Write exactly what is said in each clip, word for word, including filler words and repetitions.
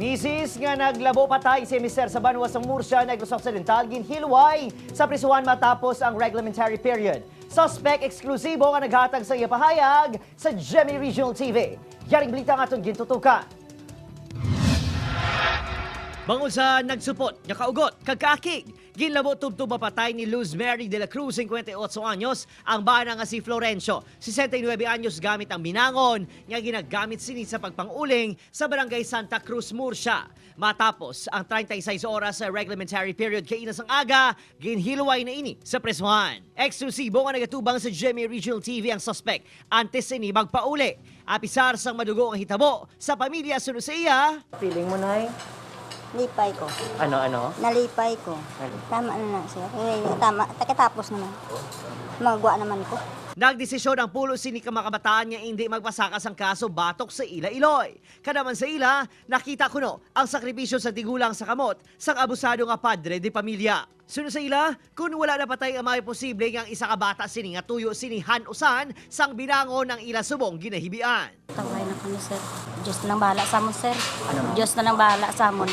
Misis nga naglabo patay si Mister sa banwa sa Murcia, Negros Occidental, ginhilway sa prisuhan matapos ang reglementary period. Suspect eksklusibo nga naghatag sa iya pahayag sa Jimmy Regional T V. Yaring balita ang aton gintutukan. Bangod sa nagsupot nga kaugot kag kaakig, ginlabo tubtob mapatay ni Luz Mary de la Cruz, singkwenta y otso anyos, ang bana nga si Florencio, sesenta y nuebe anyos, gamit ang binangon nga ginagamit sini sa pagpang-uling sa Barangay Santa Cruz, Murcia. Matapos ang treinta y seis oras sa reglementary period kaina sang aga, ginhilway na ini sa presuhan. Eksklusibo nga nagatubang sa G M A Regional T V ang suspect antes sini magpauli. Apisar sang madugo nga hitabo sa pamilya, suno sa iya, Feeling mo, Nay? Lipay ko. Ano, ano? Nalipay ko. Tama na na, sir. Eh, tama. Takatapos naman. Magwa naman ko. Nagdesisyon ang pulo sini ka mga kabataan nga indi magpasaka sang kaso batok sa ila iloy. Kada man sa ila, nakita kuno ang sakripisyo sa tigulang sa kamot sang abusado nga padre de pamilya. Suno sa ila, kun wala napatay ang mga posible nga ang isa ka bata sini nga tuyo sini han-usan sang binangon ang ila subong ginahibian. Tawhay na kami, sir. Diyos na lang bahala sa amon, sir. Diyos na lang bahala sa amon.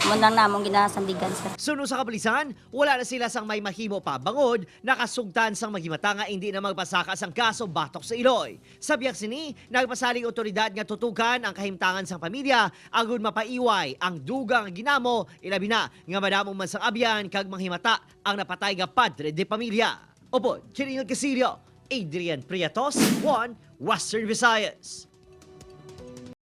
Mo nang namong ginasandigan, sir. Suno sa kapulisan, wala na sila sang may mahimo pa bangod nakasugtan sang maghimata nga indi na magpasaka sang kaso batok sa iloy. Sa biyag sini, nagpasalig otoridad nga tutukan ang kahimtangan sang pamilya agud mapaiway ang dugang nga ginamo, ilabi na nga madamo man sang abyan kag manghimata ang napatay nga padre de pamilya. Upod Chirino Casillo, Adrian Prietos, One Western Visayas.